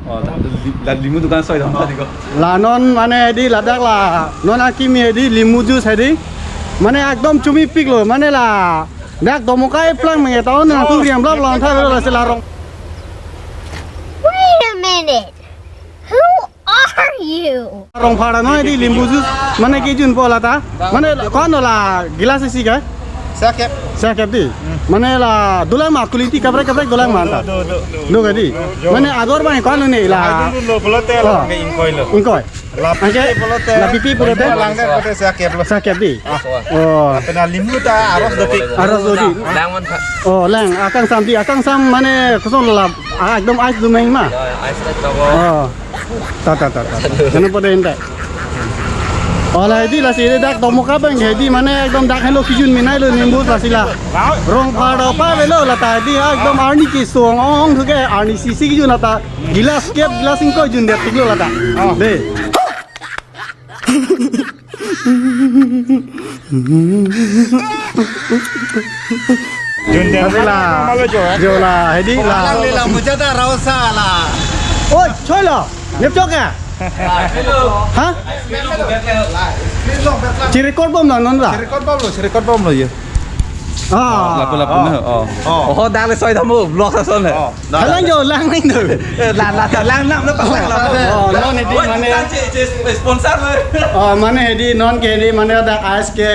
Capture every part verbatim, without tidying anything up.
Oh, la, la, la limu dukan soi dam tadi ko. La non mane hedi ladak la non akimi hedi limu juice hedi. Mane ekdom chumi piklo mane ladak Domoka eplang menge town nangtum riam bla bla tha bela lasi la Rong. Wait a minute. Who are you? Rongphar non hedi limu juice mane kejun po lata. Mane ko-an la glass isi ke? Sakep. Sakep di. Mane la dolang ma quality kaprek kaprek dolang ma anta. Do, do, do. Do ke di. Mane agor bang ko-an ne la. Ai dulu lo pulote la Oh. Ke ingkoi lo. Ingkoi. La Anke, pipi pulote. La pipi pulote. Langdet pulote sakep lo. Sakep di. Ah. Oh. Apena limu ta aros dotik. Aros dotik. Lang man tha. Oh, lang. Akangsam di. Akangsam mane koson la. Ah, ekdom ice dumeng ma. Ya, ice ta toko. Oh. Ta, ta, ta, ta. Kena pada ente. Oh, la hedi lasi dak Domoka abang hedi mane ekdom dak helo kejun minai lo nimbus lasi la. Rongphar do pa velo lata hedi ekdom arni kesung ong thu ke arni sisi kejun lata. Glass kep glass ingkoi jundet tiklo lata. Oh. De. Jundet. Tapi la. Malu jo, eh? Jo la, hedi la. Lang le la, muja ta rausa la. Oi, choi lo. Nepchok ya? Ha? Chirekot bom lo non la. Chirekot bom lo, chirekot bom lo ye. Ah. Lapu lapu na. Oh. Oh. Oh, dak le soi tamo vlog sa son le. Oh. Halang jo lang nang do. Eh, la la la lang nam na pasang la. Oh, non hedi mane. Bukan cek, cek sponsor lo. Oh, mane hedi non ke hedi mane dak ice ke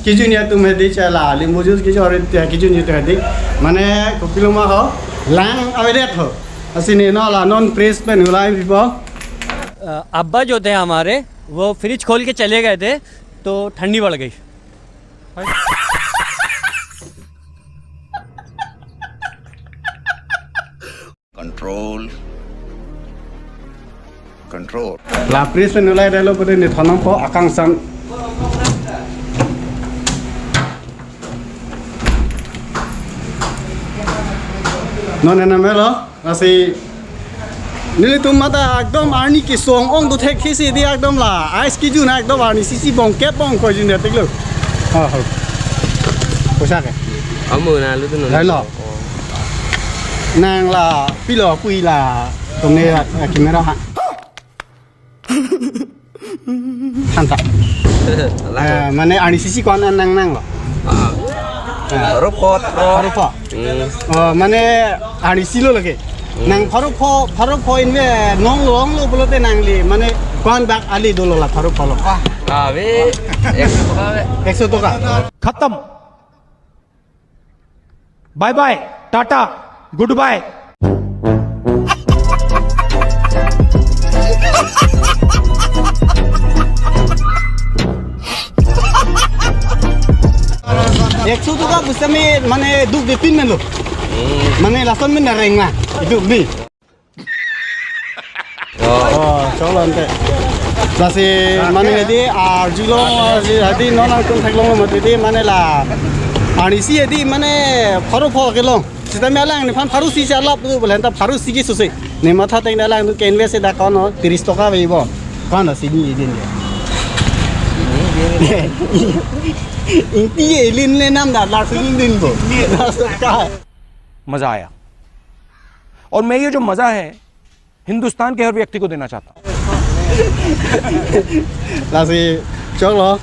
kejun atum hedi chala. Limu juice kejun hedi kejun hedi. Mane kopilo ma ho. Lang avedet ho. Asini no la non press pen ulai pipo. अ, अब्बा जो थे हमारे, वो फ्रिज खोल के चले गए थे, तो ठंडी बढ़ गई। Control. Control. La press pen ulai dalo pute ne thonam po akangsam. Non ena melo. Lasi nelitum mata ekdom arni kesung ong do thek thesi di ekdom la ice kejun ekdom arni sisi bong kep bong koi jundet tiklo. Oh, oh. Poisa ke? Amu na lu tu nang. Hello. Oh. Nang la pilo kui la tumne la camera ha. Hanta. Lang. Eh, mane arni sisi ko-an nang nang lo. Ah. Eh. Rupot, rupot. Rupot. Hmm. Oh, mane arni silo lagi. Hmm. Nang pharo pho, pharo pho inve nong long lo pulote nangli, mane ko-an bak ali dolo la pharo pho lo. Ah, ve. Ekso toka ve. Ekso toka. खत्म। Bye bye, tata, goodbye. Ekso toka busami mane duk de pin melo. Hmm. Mane lason men na reng na. Itu bi. Oh. Oh, choklo ante. Lasi mane hedi arjulong, hedi non nangtum theklong mati hedi mane la. Arnisi hedi mane pharo pho kelong. Sita me alangliphan pharo si chalap tu boleh anta pharo si ki susi. Ne matha teng alang tu ke invest da kono tiris toka ve bo. Kono si ni din dia. Inti elin le nam da lar si din bo. मजा आया। और मैं ये जो मजा है हिंदुस्तान के हर व्यक्ति को देना चाहता हूँ। Lasi choklo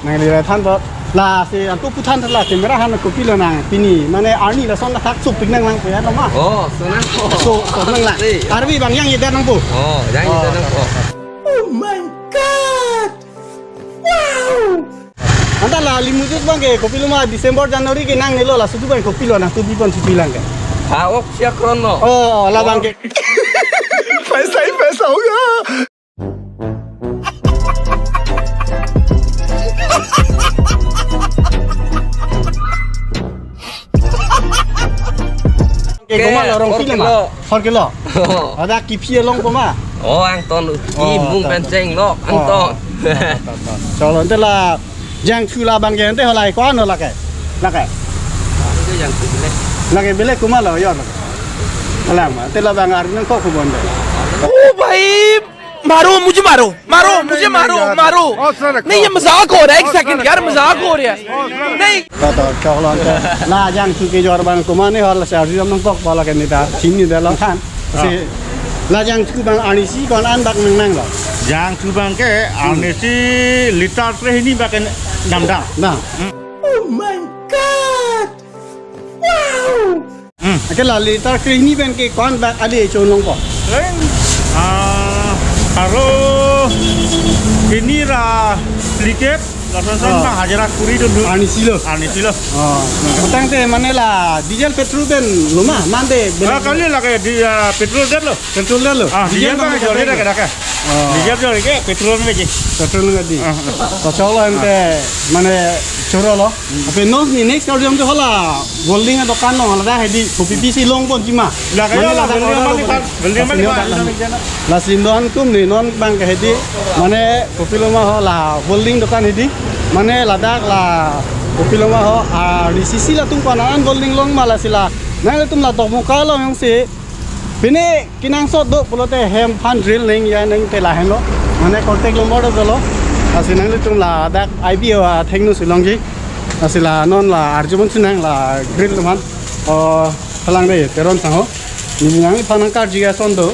nangli rai than to. Lasi antu pu than la camera han kopilo nang pini mane arni lason la thak sup pik nang lang pe ya no ma. Oh, so nang. So, so nang lang. Arvi bang yang ida nang po. Oh, yang ida nang po. Oh my God! Wow! Anta la limu juice bang ke kopilo ma December January ke nangnelo la sudu bang kopilo nang tu bipon supi lang ke. Ha, ok siak ron no. Oh, la bang ke. Paisa hi paisa hoga. Ke koma lo rong phor kilo. Phor kilo. Oh. Ada kipi along koma. Oh, angton. Oh, imung ta, ta. Penceng lo, oh, angton. Ta, ta, ta. Choklo ante la jangthu la bang ke ante holai ko-an lake. Lake. Itu jangthu bile. Lake bile koma lo yo. Alam, ante la bang arnang ko kubon de. ओ भाई, मारो, मुझे मारो, मारो, नहीं, मुझे नहीं, मारो, नहीं यार। मारो। हौसला रखो, नहीं, ये हौसला मजाक हो रहा है, एक सेकंड यार, रखो। मजाक हो रहा है। हौसला रखो। नहीं। Ta to, choklo ante. La jangthu kejor bang koma ne hol sa ri ram nang kok pala ke nita. Sini da lang khan. Si La jangthu abang arnisi ko-an an bak nang nanglo? Jangthu abang ke arnisi liter krehini bak ke damdam. Nah. Hmm. Oh my God! Wow! Hmm. Anke la liter krehini pen ke ko-an bak ali chonlongpo? Reng. Ah, aro hini ra likep, lason son Oh. bang hajira kuri dulu. Arnisi lo. Arnisi lo. Oh. Tangte mane la diesel petrol pen lo ma, mande beli. Ah, kali lake di, ah, petrol det lo. Petrol det lo. Ah, diesel diesel bang mane jor det lo. Dake, dake. Oh. Diesel jor ke petrol me ji. Petrol nggak di. Ah, ah. To choklo ante mane chorolo. Ape non ni next kali jam tu hala welding adokan lo hala dah hedi kopi pisi longponji ma. Lake mane yo la la dak welding order malik lo kan. Welding malik kan. Lasi non atum ni non bang ke hedi mane kopilo ma ho la welding dokan hedi mane ladak la kopilo ma ho arnisi si latum ko-an an welding long ma lasi la nanglitum la Dokmoka along si pine kenangsot do pulote hem aphan drill neng ya neng te lahenlo. Mane contact number do lo. Lasi nanglitum ladak I B O athengno si longji. Lasi la non la arjumon si nang la grill atum aphan. O, halang de Teron sangho. Ni nangliphan nangkarju ason do.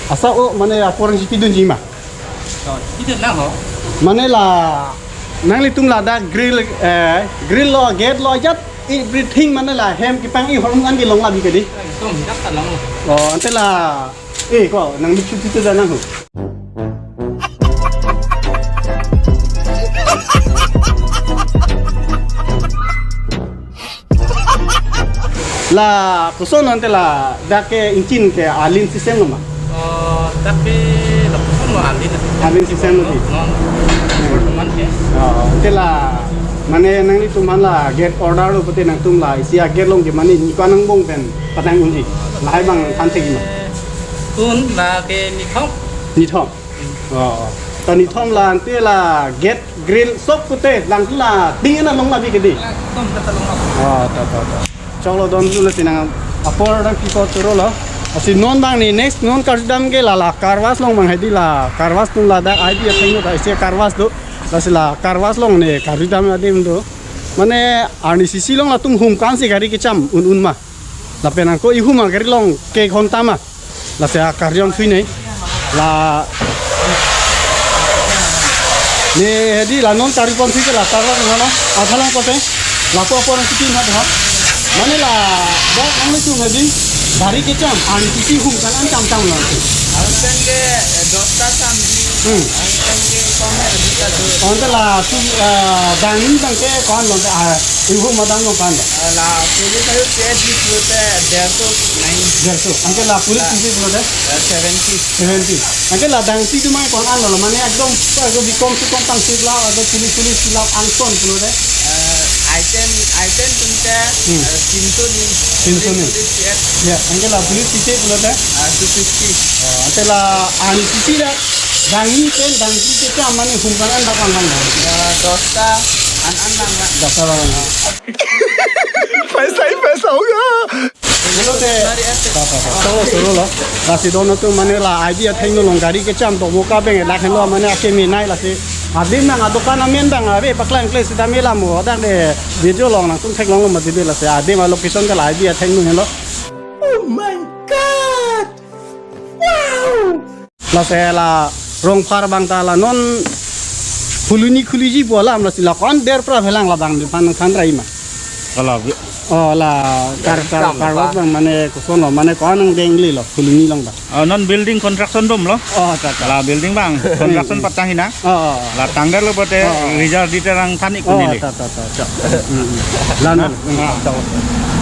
Asa o mane apor si pidunji ma. Oh, itu na ho. Mane la nanglitum ladak grill, eh, grill lo, gate lo, ajat everything mane la hem kepang-i ahormu an kelong labi ke di. Ekdom, dak ta long. Oh, ante la, eh, ko, nang miksu tu tu dah nang ho. La koson ante ladak ke engine ke arlin system lo ma? Oh, dak ke lapuson lo arlin system. Arlin system lo di? Non, non. Berteman ke. Oh, ante la mane nanglitum aphan la gate order lo pute nangtum la isi a-gate along ke mane ni ko-an angbong pen patang unji. Lahai abang than thek ma? Tun la ke nithom. Nithom. Oh, ta nithom la ante la gate grill sop pute lang la ting na long labi ke di. Ekdom kata long. Oh, ta ta ta. Choklo don dulu si nang apor dam pi ko turo lo. Lasi non bang ni next non karju dam ke la la car wash along bang hedi la car wash atum ladak I B athengno ta isi car wash do. Lasi la car wash along ne karju dam adim do. Mane arnisi si along latum hum kan si gari kecham un un ma. Lapen ako ihum a gari along ke ghonta ma. Lasi a karju dam sui nei. La ne hedi la non karju pon sui ke la karju dam na. Athalang ko te. La ko apor si tin hat ha. Mane ladak nanglitum hedi gari kecham arnisi si hum kan an cham cham lo. Arnisi ke, eh, dosta samji. Hmm. Arnisi ke kom hai, arnisi ka do. Ante latum, eh, dangni abang ke ko-an lo te, ah, ihum adang lo ko-an lo. La police ayo ke di pulote derso nine. Derso. Anke la police la, isi pulote? Eh, seventy. Seventy. Anke la dangsi atum abang ko-an lo, mane ekdom, ekdom bikom si kom tang sik la, ekdom police, police la angson pulote? Eh, item, item atum ke, hmm, eh, tinso ni. Tinso ni. Police, police, yes. Ya, anke la police isi pulote? Ah, two fifty. Oh, ante la arnisi si la dangni pen, dangsi si ke mane hum kan an bak an bak an. Ya, dosta an an lang lang. Dosta lang lang. Ah. Paisa hi paisa hoga. Pulote. Tata, tata. Tolo solo lo. Lasi don atum mane la I B athengno along gari kecham Dokmoka abang dak henlo mane akeme nei lasi. Adim nang adokan amen abang ave paklang kle sita mela mo dak de video along nangtum theklong lo mati de lasi. Adim a location ke la I B athengno henlo. Oh my God! Wow! Lasi la Rongphar abang ta la non phuloni khuliji pu alam lasi la ko-an der pra phelang labang di pan than rai ma. Kalau bi- Oh, la car, car, car wash abang mane koson lo, mane ko-an nang dengli lo, phuloni along ta. Ah, non building construction dom lo. Oh, ta, ta. La building abang construction patang hina. Oh, oh, oh. La tangder lo pote, oh, oh, oh, result di terang than ik, oh, nili. Ta, ta, ta, ta. Hmm, hmm. Lan, lan. Ah. Ta.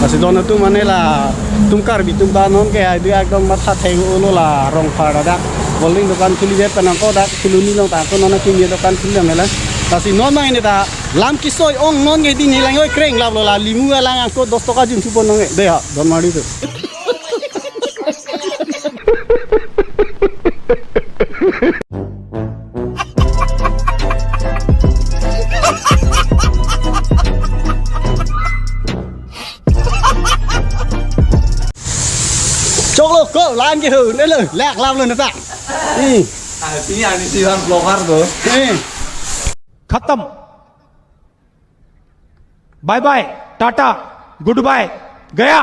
Lasi don atum mane latum Karbi atum ta non ke ai di ekdom matha theng ulo la Rongphar dak. Welding dokan khuli vet pen ako dak phuloni along ta ako non akimi dokan khuli mela. Lasi non abang ini ta lam kesoi ong non ke di ni lang oi kreng lap lo la limu alang ako dos toka jun thupon nong de ha don mari tu. Choklo ko lan ke hu ne lo lak lam lo na ta. Hmm. Ah, sini ani si han blower tu. Hmm. खत्म। Bye bye, tata, goodbye, गया।